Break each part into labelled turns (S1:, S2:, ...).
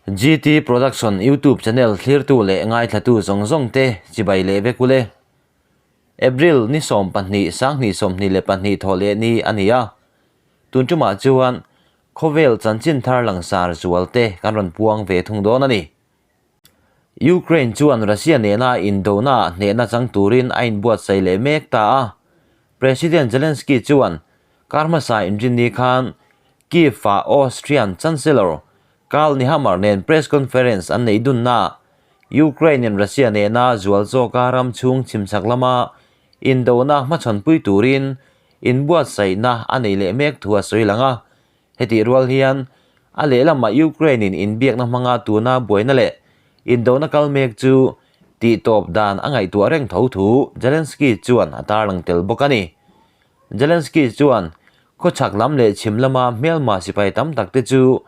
S1: GT Production YouTube channel thlirtu leh ngaithlatu zawng zawng te chibai leh vek ule. April ni 12 2022 thawh leh ni a ni a. Tun tumah chuan khawvel chanchin thar langsar zual te kan rawn puang ve thung dawn a ni. Ukraine chuan Russia nena indona hnehna chang turin a inbuatsaih leh mek ta a. President Zelensky chuan kar hmasa inrinni khan Kyiv-ah Austrian Chancellor Karl Nehammer nen press conference an neih dunnaah Ukraine-in Russia nena zual zawka ram chhung chhimchhak lama indona hmachhawnpui turin inbuatsaihna a nei leh mek thu a sawi lang a. Hetih rual hian a lehlamah Ukraine-in inbiakna hmanga tuna buaina leh indona kal mek chu tihtawp dan a ngaihtuah reng tho thu Zelensky chuan a tarlang tel bawk a ni. Zelensky chuan khawchhak lam leh chhim lama hmelma sipai tam tak te chu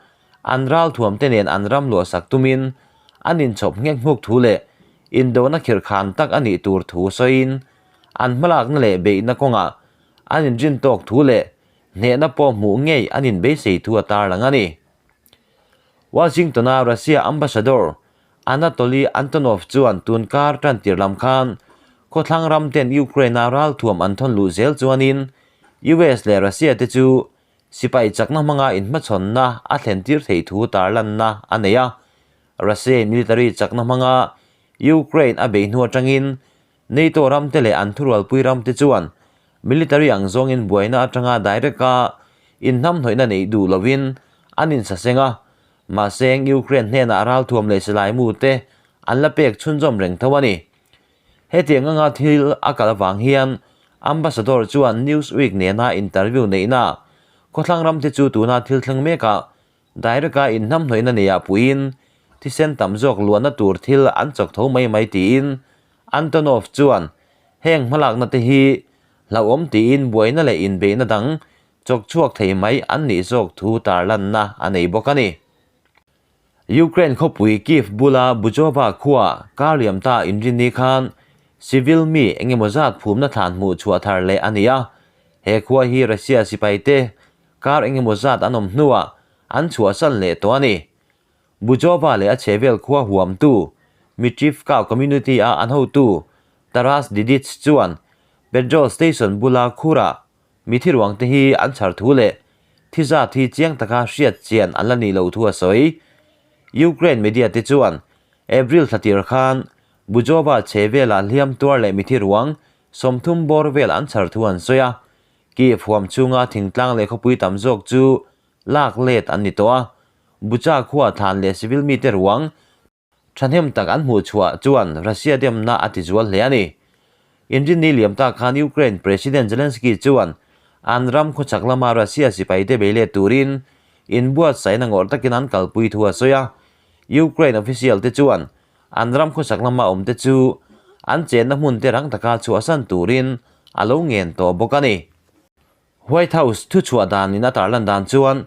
S1: an ralthuam te nen an ram luahsak tumin an inchhawp nghek nghuk thu leh indona khirhkhan tak a nih tur thu sawiin an hmalakna leh beihna kawngah an inrin tawk thu leh Hnehna pawh hmuh ngei an inbeisei thu a tarlang a ni. Washington-a Russia Ambassador Anatoly Antonov chuan tun kar tantir lam khan khawthlang ram ten Ukraine-a ralthuam an thawn luh zel chuanin US leh Russia te chu sipai chakna hmanga inhmachhawnna a thlentir theih thu tarlanna a nei a. Russia military chakna hmanga Ukraine a beih hnu atangin NATO ramte leh an thurualpui ramte chuan military ang zawngin buaina atanga direct a inhnamhnawihna neih duh lovin an insaseng a, mahse Ukraine hnenah ralthuam leh silaimu te an la pek chhunzawm reng tho a ni. Hetiang anga thil a kal avang hian Ambassador chuan Newsweek nena interview neihna khawthlang ramte chu tuna thil thleng mekah Direct a inhnamhnawihna neiah puiin thisen tam zawk luahna tur thil an chawk tho mai mai tiin Antonov chuan heng hmalakna te hi hlauhawm tiin buaina leh inbeihna dang chawk chhuak thei mai an nih zawk thu tarlanna a nei bawk a ni. Ukraine khawpui Kyiv bula Buchova khua kar liam ta inrinni khan civil mi engemaw zat phumna thlan hmuh chhuah thar leh a ni a, he khua hi Russia sipaite Kar engemaw zat an awm hnuah an chhuahsan leh tawh a ni. Bujova leh a chhehvel khua huamtu Mitrivka community-a an hotu Taras Didits chuan petrol station bula khurah mithi ruangte hi an chhar thu leh thi zat hi chiang taka hriat chian an la nih loh thu a sawi. Ukraine media te chuan April thla tir khan Bujova chhehvelah hliam tuar leh mithi ruang 30 bawr vel an chhar thu an sawi a. Kyiv huam chhunga thingtlang leh khawpui tam zawk chu lak let an ni tawh a, Bucha khua thlan leh civil mite ruang thahnem tak an hmuh chhuah chuan Russia demna a tizual hle a ni. Inrinni liam tak khan Ukraine President Zelensky chuan an ram khawchhak lama Russia sipaite bei let turin inbuatsaihna ngawrh takin an kalpui thu a sawi a, Ukraine official te chuan An ram khawsak lama awmte chu an chenna hmunte rang taka chhuahsan turin a lo ngen tawh bawk a ni. White House thuchhuah danin a tarlan dan chuan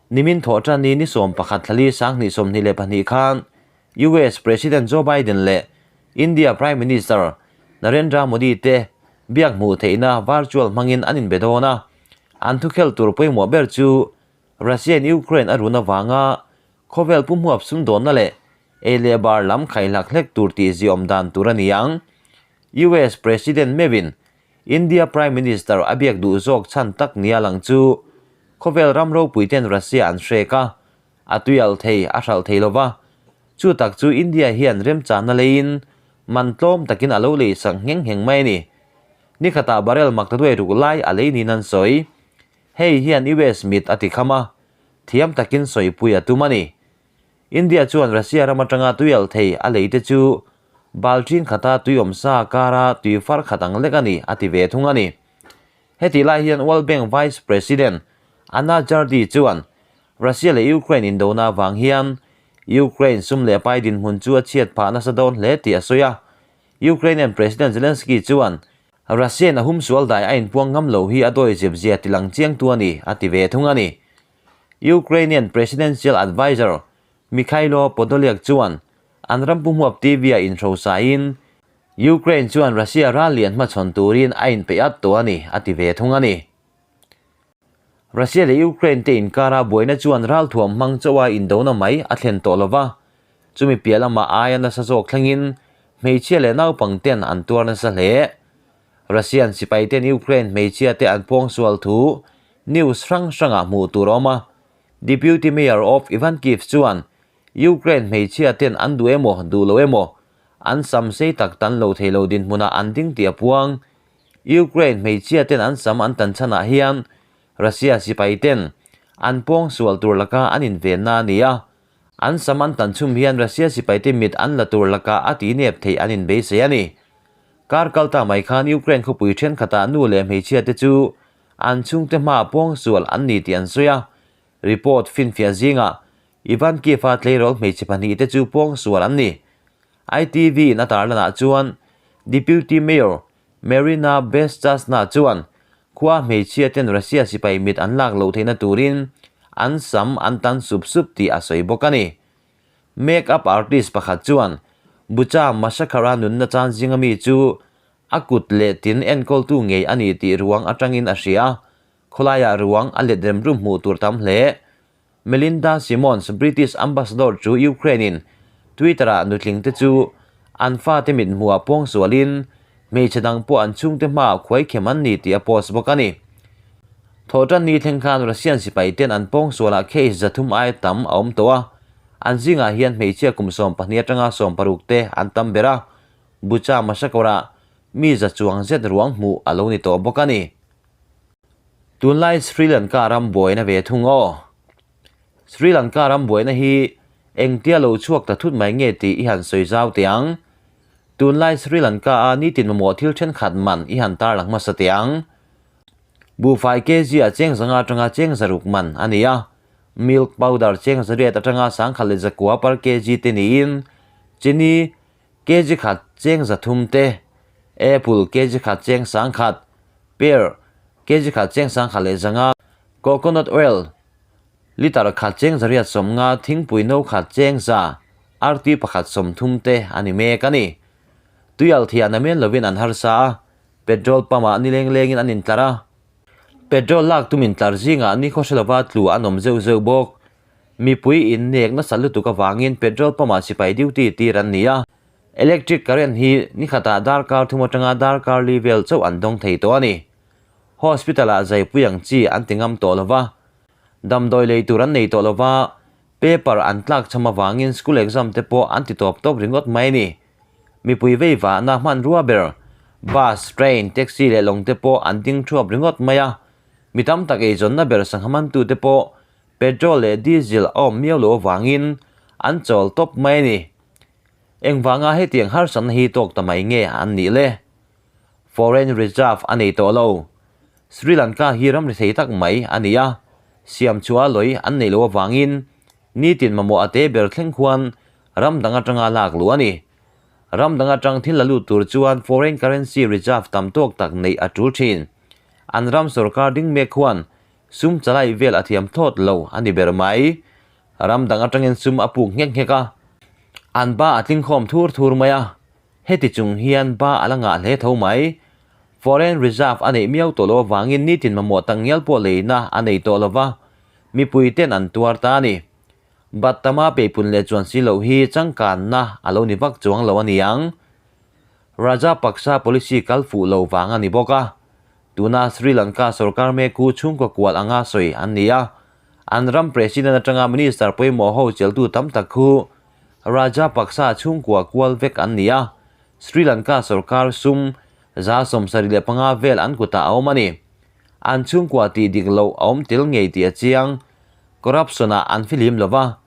S1: nimin thawhṭan ni ni 11 thlali 2022 khan US President Joe Biden leh India Prime Minister Narendra Modi te biak hmuh theihna virtual hmangin an inbe dawn a, an thukhel tur pawimawh ber chu Russia-in Ukraine a run avanga khawvel pumhuap sumdawnna leh Ei leh bar lam khaihlak hlek tur tih ziawm dan tur a ni ang. US President meuhin India Prime Minister a biak duh zawk chhan tak nia lang chu khawvel ram ropuiten Russia an hrek a, a tuialh thei a hralh thei lova, chu tak chu India hian remchanna leiin man tlawm takin a lo leisak ngheng ngheng mai a ni. Nikhatah barrel mak ta duai ruk lai a lei niin an sawi. Hei hian US mit a tikham a, thiam takin sawipui a tum a ni. India chuan Russia ram atanga tuialh thei a lei te chu balṭin khata tui awm sa kara tui far khat ang lek a ni, a ti ve thung a ni. Hetih lai hian World Bank Vice President Anna Jardi chuan Russia leh Ukraine indona avang hian Ukraine sum leh pai dinhmun chu a chhiat phah nasa dawn hle tih a sawi a. Ukrainian President Zelensky chuan Russia-in a humsual dai a inpuang ngam lo hi a dawi zep zia tilang chiangtu a ni, a ti ve thung a ni. Ukrainian Presidential Adviser Mykhailo Podolyak chuan an ram pumhuap TV-ah inhrosain Ukraine chuan Russia ral lian hmachhawn turin a inpeih at tawh a ni, a ti ve thung a ni. Russia leh Ukraine te inkara buaina chuan ralthuam hmang chauha indona mai a thlen tawh lo va. Chumi piah lamah aia nasa zawk thlengin hmeichhia leh naupang ten an tuar nasa hle. Russian sipai ten Ukraine hmeichhia te an pawngsual thu news hrang hrangah hmuh tur a awm a. Deputy Mayor of Ivankiv chuan Ukraine hmeichhia ten an duh emaw duh lo emaw an sam sei tak tan lo thei lo dinhmunah an ding tih a puang. Ukraine hmeichhia ten an sam an tan chhanah hian Russia sipai ten an pawngsual tur laka an invenna a ni a. An sam an tan chhum hian Russia sipaite mit an la tur lakah a tinep theih an inbeisei a ni. Kar kal ta mai khan Ukraine khawpui thenkhatah nu leh hmeichhia te chu an chhungte hmaah pawngsual an ni tih an sawi a. Report finfiah zingah Ivankiv-a tleirawl hmeichhe pahnihte chu pawngsual an ni. ITV-in a tarlanah chuan Deputy Mayor Marina Bezchasna chuan khua hmeichhia ten Russia sipai mit an lak loh theihna turin an sam an tan sup sup tih a sawi bawk a ni. Make up artist pakhat chuan Bucha Massacre-a nunna chan zinga mi chu a kut leh tin enkawltu ngei a ni tih ruang atangin a hria a, khawlaiah ruang a let rem rum hmuh tur tam hle. Melinda Simmons, British Ambassador chu Ukraine-in Twitter-ah nutlingte chu an fate mithmuhah pawngsualin hmeichhe dang pawh an chhungte hmaah khuaikhem an ni tih a post bawk a ni. Thawhtan ni thleng khan Russian sipaiten an pawngsualah case 300 aia tam a awm tawh a, an zingah hian hmeichhia kum 12 atanga 16 te an tam ber a, Bucha massacre-ah mi za chuang zet ruang hmuh a lo ni tawh bawk a ni. Tunlai Sri Lanka ram buaina ve thung aw. Sri Lanka ram buaina hi engtia lo chhuak ta thut mai nge tih i han sawi zau teh ang. Tunlai Sri Lanka a nitin mamawh thil thenkhat man i han tarlang hmasa teh ang. Buhfai kg ah cheng zanga atanga cheng zaruk man a ni a. Milk powder cheng zariat atanga sangkhat leh zakua per kg te niin chini Kg khat cheng 300 te, apple kg khat cheng 10,000, pear kg khat cheng 1,500, coconut oil litre khat cheng 850, thingpui no khat cheng 100, arti pakhat 30 te a ni mek a ni. Tuial thian a men lovin an harsa a, petrol pump ah nileng lengin an intlar a. Petrol lak tum intlar zingah nikhaw hre lova tlu an awm zeuh zeuh bawk. Mipui innek nasa lutuk avangin petrol pump ah sipai duty tir an ni a, electric current hi ni khatah darkar thum atanga darkar li vel chauh an dawng thei tawh a ni. Hospital ah zaipui ang chi an ti ngam tawh lova, damdawi lei tur an nei tawh lova, paper an tlak cham avangin school exam te pawh an ti tawp tawp ringawt mai a ni. Mipui vei vahna hmanrua ber bus, train, taxi leh lawng te pawh an ding thuap ringawt mai a, mi tam tak eizawnna ber sangha mantute pawh Petrol leh diesel a awm miau loh avangin an chawl tawp mai a ni. Engvanga hetiang harsatna hi tawk ta mai nge an nih le? Foreign reserve a nei tawh lo. Sri Lanka hi ramri thei tak mai a ni a, siam chhuah a lawi an neih loh avangin nitin mamawh a te ber thleng khuan ram dang atanga lak luh a ni. Ram dang atang thil la lut tur chuan foreign currency reserve tam tawk tak neih a tul thin. An ram sorkar ding mek khuan Sum chalai vel a thiam thlawt lo a ni ber mai. Ram dang atangin sum a puk nghek nghek a, an ba a tling khawm thur thur mai a, heti chung hian ba a la ngah hle tho mai. Foreign reserve a neih miau tawh loh avangin nitin mamawh tak ngial pawh leina a nei tawh lo va, mipui ten an tuar ta a ni. Bat tama peipun leh chuan si loh hi changkanna a lo ni vak chuang lo a ni ang. Rajapaksa policy kal fuh lo vang a ni bawk a. Tuna Sri Lanka sorkar mek hu chhungkaw kual anga sawi an ni a, an ram president atanga minister pawimawh ho cheltu tam tak khu Rajapaksa chhungkua kual vek an ni a, Sri Lanka sorkar sum 75% vel an kutah a awm a ni. An chhungkua tih dik loh a awm tel ngei tih a chiang. Corruption-ah an fihlim lo va,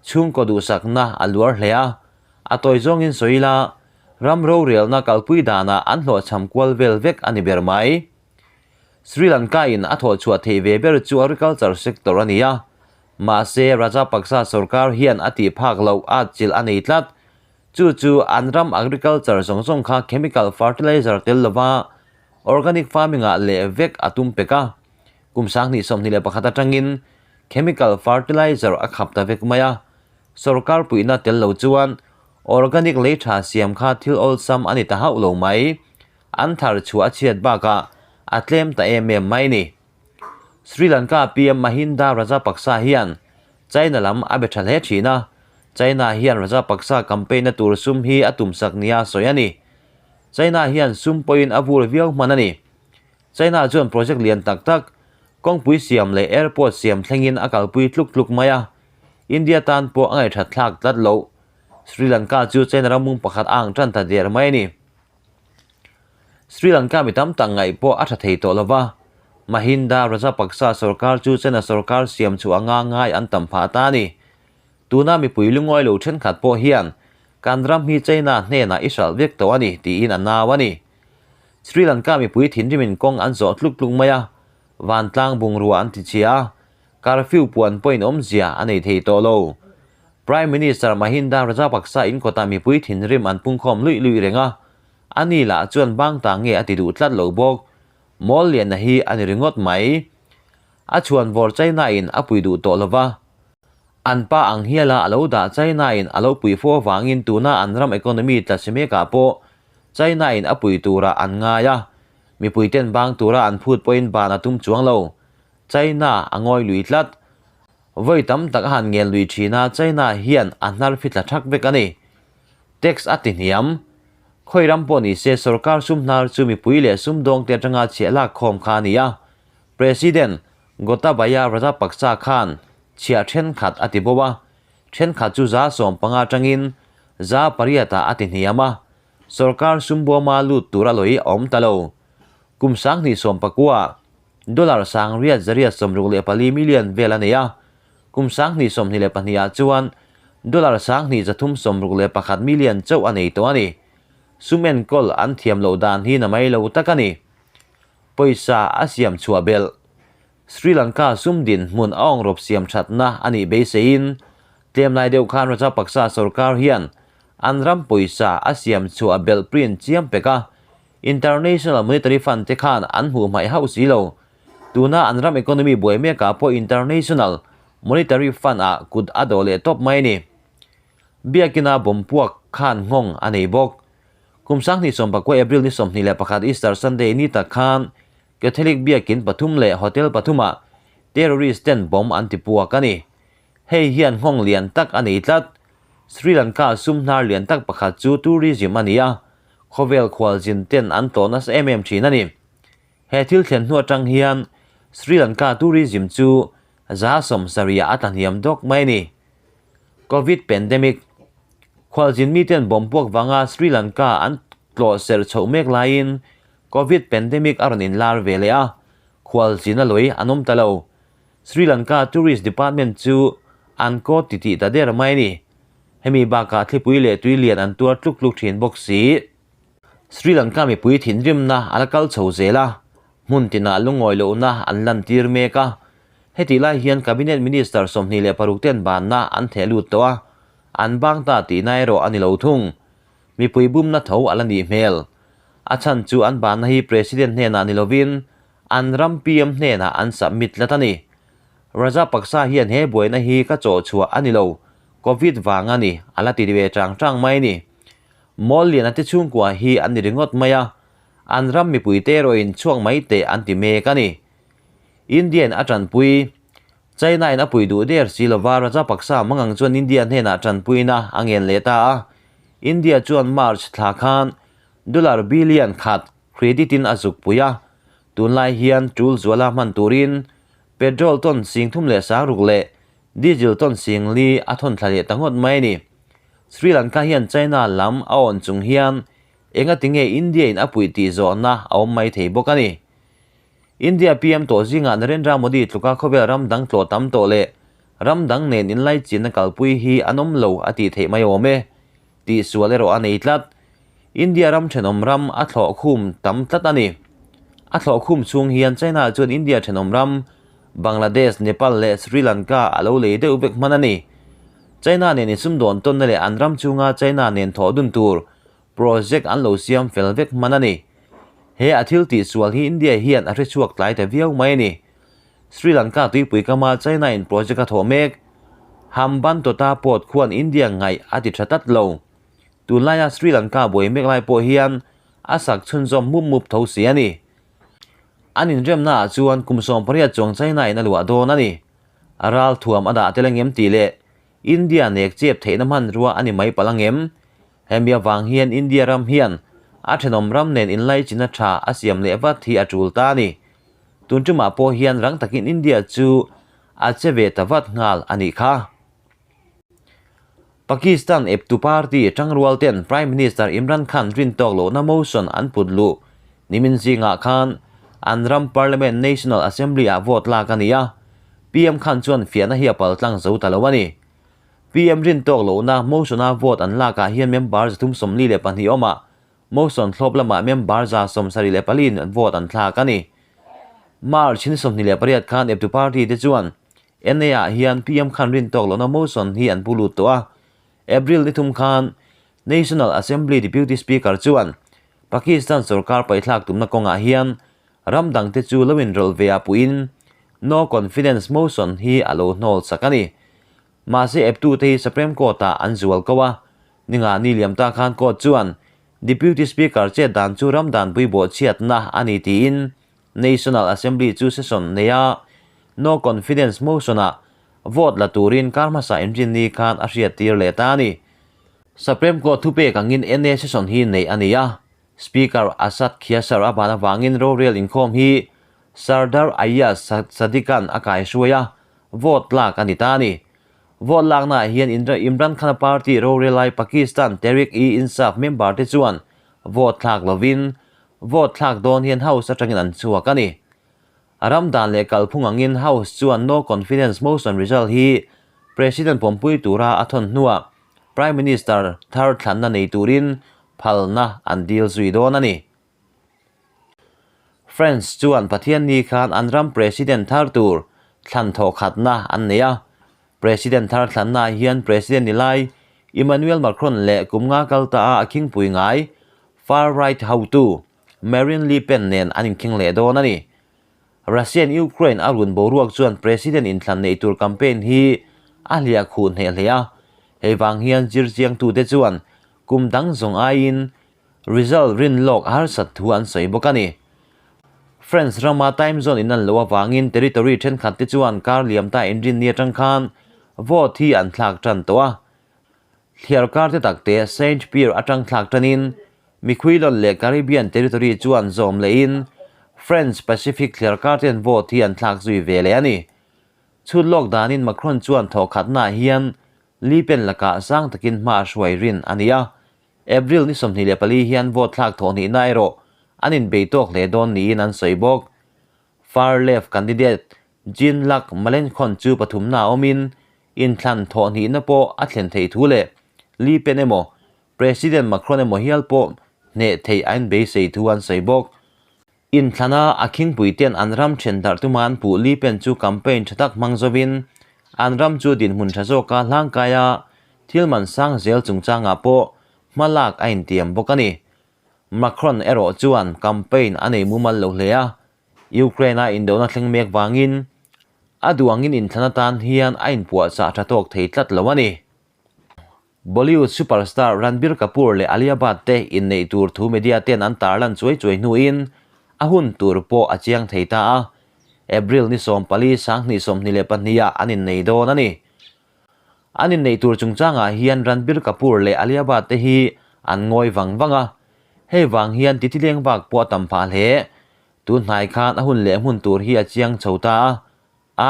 S1: chhungkaw duhsakna a luar hle a, a tawi zawngin sawi ila, Ram rorelna kalpui danah an hlawhchham kual vel vek a ni ber mai. Sri Lanka in a thawhchhuah theih ve ber chu agriculture sector a ni a, mahse Rajapaksa sorkar hian a tih phak loh at chilh a nei tlat. Chu chu an ram agriculture zawng zawng kha chemical fertilizer tel lova organic farming ah leh vek a tum pek a. Kum 2021 atangin chemical fertilizer a khap ta vek mai a, sorkar puihna tel lo chuan Organic lei tha siam kha thil awlsam a ni ta hauh lo mai. An thar chhuah a chhiat bakah a tlem ta em em mai ni. Sri Lanka PM Mahinda Rajapaksa hian China lam a be tha hle thin a. China hian Rajapaksa campaign-na tur sum hi a tumsak nia sawi a ni. China hian sum pawhin a vur viau hman a ni. China chuan project lian tak tak, kawngpui siam leh airport siam thlengin a kalpui tluk tluk mai a, India tan pawh a ngaihṭhat thlak tlat loh. Sri Lanka chu China ramung pakhat a ang ṭan ta der mai a ni. Sri Lanka mi tam tak ngaih pawh a ṭha thei tawh lo va, Mahinda Rajapaksa sorkar chu China sorkar siam chhuah anga ngai an tam phah ta a ni. Tuna mipui lungawi lo ṭhenkhat pawh hian kan ram hi China hnenah i hralh vek tawh a ni tiin a nau a ni. Sri Lanka mipui thinrimin kawng an zawh tluk tluk mai a, vantlang bungrua an ti chhia a, curfew puan pawhin awmzia a nei thei tawh lo. Prime Minister Mahinda Rajapaksa in kawtah mipui thinrim an pungkhawm luih luih reng a, ani lah chuan bang ta nge a ti duh tlat lo bawk. Mawl lianna hi a ni ringawt mai. A chhuan vawr China in a pui duh tawh lo va. An pa ang hiala a lo dah China in a lo pui fo avangin tuna an ram economy tla si mekah pawh China in a pui turah an ngai a, mipui ten bang tura an phut pawhin ban a tum chuang lo. China a ngawi lui tlat. Vawi tam tak a han ngen lui thin a, China hian a hnar fitla thak vek a ni. Tax a ti hniam. Khawi ram pawh ni se sorkar sum hnar chu mipui leh sumdawngte atanga chhiah lak khawm kha a ni a. President Gotabaya Rajapaksa khan chhiah thenkhat a ti bo a, thenkhat chu 15% atangin 8% ah a ti hniam a, sorkar sum bawma lut tur a lawi a awm ta lo. Kum 2019 dollar 864 million vel a nei a, kum 2022 ah chuan dollar 2361 million chauh a nei tawh a ni. Sum enkawl an thiam loh dan hi na mai lo tak a ni. Pawisa a siam chhuah belh. Sri Lanka sum dinhmun a awngrawp siam thatna a nih beiseiin tlem lai deuh khan Rajapaksa sorkar hian an ram pawisa a siam chhuah belh print chiam pek a, International Monetary Fund te khan an hmuh hmaih hauh si lo. Tuna an ram economy buai mekah pawh International Monetary Fund ah kut a dawh leh tawp mai a ni. Biakina bomb puak khan nghawng a nei bawk. Kum 2019 April ni 21 Easter Sunday ni tak khan Catholic biakin pathum leh hotel pathumah terrorist ten bomb an ti puak a ni. Hei hian nghawng lian tak a nei tlat. Sri Lanka sum hnar lian tak pakhat chu tourism a ni a, khawvel khualzin ten an tlawh nasa em em thin a ni. He thil thlen hnu atang hian Sri Lanka tourism chu 70% ah a tlahniam dawk mai a ni. Covid pandemic, Khualzin miten bomb puak vanga Sri Lanka an tlawh serh chhoh mek laiin Covid pandemic a rawn inlar ve leh a, khualzin a lawi an awm ta lo. Sri Lanka Tourist Department chu an kaw titih ta der mai a ni. Hemi bakah thlipui leh tui lian an tuar tluk tluk thin bawk si. Sri Lanka mipui thinrimna a la kal chho zel a, hmun tinah lungawi lohna an lantir mek a. Hetih lai hian Cabinet Minister 26 ten banna an theh lut tawh a, an bang ta tihna erawh a ni lo thung. Mipui bumna tho a la nih hmel. A chhan chu an banna hi President hnenah ni lovin an ram PM hnenah an submit tlat a ni. Rajapaksa hian he buaina hi ka chawh chhuah a ni lo, Covid vang a ni, a la ti ve chang chang mai a ni. Mawl liana te chhungkua hi an ni ringawt mai a, an ram mipui te erawhin chhuak mai teh an ti mek a ni. Indian a tanpui, China in a pui duh der si lova Rajapaksa mangang chuan India hnenah tanpuina a ngen leh ta a, India chuan March thla khan dollar billion khat credit in a zuk pui a, tunlai hian tul zuala hman turin petrol ton 36,000 leh diesel ton 4,000 a thawn thla leh ta ngawt mai a ni. Sri Lanka hian China lam a awn chung hian engati nge India in a puih tih zawhna a awm mai thei bawk a ni. India PM tawh zingah Narendra Modi tluka khawvel ram dang tlawh tam tawh leh ram dang nen inlaichinna kalpui hi an awm lo a tih theih mai awm e. Tihsual erawh a nei tlat. India ram thenawm ram a thlawh khum tam tlat a ni. A thlawh khum chhung hian China chuan India thenawm ram Bangladesh, Nepal leh Sri Lanka a lo lei deuh vek hman a ni. China nen insumdawn tawnna leh an ram chhunga China nen thawh dun tur Project an lo siam fel vek hman a ni. He a thil tihsual hi India hian a hrechhuak tlai ta viau mai a ni. Sri Lanka tuipui kama China in project a thawh mek. Hambantota port khuan India ngaih a ti tha tlat lo. Tunlaia Sri Lanka buai mek lai pawh hian a sak chhunzawm mup mup tho si a ni. An inremna ah chuan kum 18 chuang China in a luah dawn a ni. Ral thuam a dah tel angem tih leh. India nek chep theihna hmanrua a ni mai palh angem? Hemi avang hian India ram hian a thenawm ram nen inlaichinna tha a siam leh vat hi a tul ta a ni. Tun tumah pawh hian rang takin India chu a che ve ta vat nghal a nih kha. Pakistan eptu party tangrual ten Prime Minister Imran Khan rin tawk lohna motion an put luh nimin zingah khan an ram Parliament National Assembly ah vote lak a ni a, PM Khan chuan fiahna hi a pal tlang zo ta lo a ni. PM rin tawk lohna motion a vote an lakah hian member 342 awmah motion thlawp lamah member 74 in vote an thlak a ni. March ni 28 khan eptu party te chuan NA-ah hian PM khan rin tawk lohna motion hi an pu lut tawh a. April ni thum khan National Assembly Deputy Speaker chuan Pakistan sorkar paihthlak tumna kawngah hian ram dangte chu lo inrawlh ve a puhin no confidence motion hi a lo hnawl sak a ni. Mahse eptute hi Supreme Court-ah an zual ko a. Ninga ni liam ta khan court chuan Deputy Speaker chet dan chu ram danpui bawhchhiatna a ni tiin National Assembly chu session neia no confidence motion-ah vote la turin kar hmasa inrinni khan a hriattir leh ta a ni. Supreme Court thupek angin NA session hi neih a ni a, Speaker Asad Qaiser a ban avangin rorel inkhawm hi Sardar Ayaz Sadiq-a'n a kaihruai a, vote lak a ni ta a ni. Vote laknaah hian Imran Khan-a party rorelai Pakistan Tehreek-e-Insaf member te chuan vote thlak lovin Vote thlak dawn hian House atangin an chhuak a ni. A ram dan leh kalphung angin House chuan no confidence motion result hi President pawmpui tura a thawn hnuah Prime Minister thar thlanna nei turin phalna an dil zui dawn a ni. France chuan Pathianni khan an ram President thar tur thlan thawhkhatna an nei a. President thar thlannaah hian President ni lai Emmanuel Macron leh kum nga kal ta a a khingpui ngai Far-right hotu Marine Le Pen nen an inkhing leh dawn a ni. Russia-in Ukraine a run boruak chuan President inthlan neih tur campaign hi a hliah khuh hneh hle a, hei vang hian zirchiangtute chuan kum dang zawng aiin result rin lawk a harsat thu an sawi bawk a ni. France rama time zone in an loh avangin territory thenkhat te chuan kar liam ta inrinni atang khan vote hi an thlak tan tawh a. Thliarkar te tak te Saint Pierre atang thlak tanin Miquelon leh Caribbean territory chuan zawm lehin French Pacific thliarkar ten vote hi an thlak zui ve leh a ni. Chhut lawk danin Macron chuan thawhkhatnaah hian Le Pen lakah sang takin hma a hruai rin a ni a. April ni 24 hian vote thlak thawh hnihna erawh an inbei tawk hle dawn niin an sawi bawk. Far-left candidate Jean-Luc Melenchon chu pathumna a awmin inthlan thawh hnihna pawh a thlen theih thu leh Le Pen emaw President Macron emaw hial pawh hneh theih a inbeisei thu an sawi bawk. Inthlana a khingpuite'n an ram then darh tuma an puh Le Pen chu campaign tha tak hmang zovin an ram chu dinhmun tha zawka hlangkaia thil man sang zel chungchangah pawh hma lak a intiam bawk a ni. Macron erawh chuan campaign a nei mumal lo hle a, Ukraine-a indona thleng mek vangin a duh angin inthlan atan hian a inpuahchah tha tawk thei tlat lo a ni. Bollywood superstar Ranbir Kapoor leh Alia Bhatt te inneih tur thu media ten an tarlan chuai chuai hnuin a hun tur pawh a chiang thei ta a, April ni 14 2022 ah an innei dawn a ni. An inneih tur chungchangah hian Ranbir Kapoor leh Alia Bhatt te hi an ngawi vang vang a, hei vang hian titi leng vak pawh a tam phah hle. Tun hnai khan a hun leh hmun tur hi a chiang chho ta a,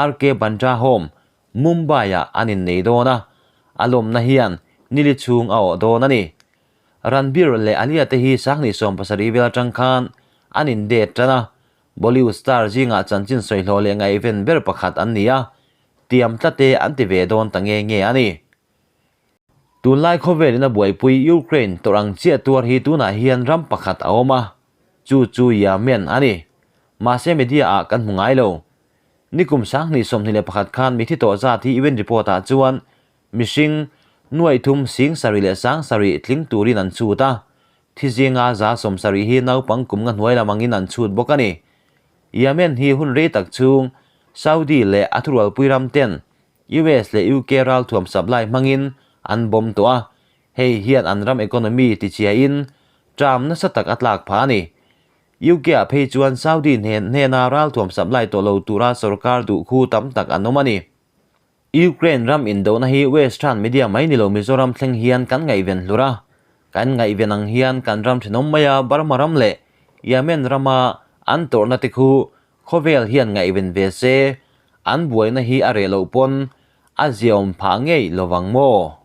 S1: RK Bandra Home, Mumbai-ah an innei dawn a, a lawmna hian nili chhung a awh dawn a ni. Ranbir leh Alia te hi 2017 vel atang khan an indet tan a, Bollywood star zingah chanchin sawihlawh leh ngaihven ber pakhat an ni a, tiam tlate an ti ve dawn ta nge nge a ni. Tunlai khawvelin a buaipui Ukraine tawrh ang chiah tuar hi tunah hian ram pakhat a awm a, chu chu Yemen a ni. Mahse media ah kan hmu ngai lo. Nikum 2021 khan mithi tawh zat hi UN report ah chuan mihring nuaithum sing sarih leh sang sarih tling turin an chhut a, thi zinga 70% hi naupang kum nga hnuai lam angin an chhut bawk a ni. Yemen hi hun rei tak chhung Saudi leh a thurualpui ram ten US leh UK ralthuam supply hmangin an bawm tawh a, hei hian an ram economy tichhiain ṭam nasa tak a tlak phah a ni. UK-ah phei chuan Saudi hnen hnena ralthuam supply tawh lo tura sorkar duh khu tam tak an awm a ni. Ukraine ram indona hi Western media mai ni lo Mizoram thleng hian kan ngaihven hlur a, kan ngaihven ang hian kan ram thenawm maia Burma ram leh Yemen rama an tawrhna te khu khawvel hian ngaihven ve se, an buaina hi a reh loh pawn a ziaawm phah ngei lovang maw?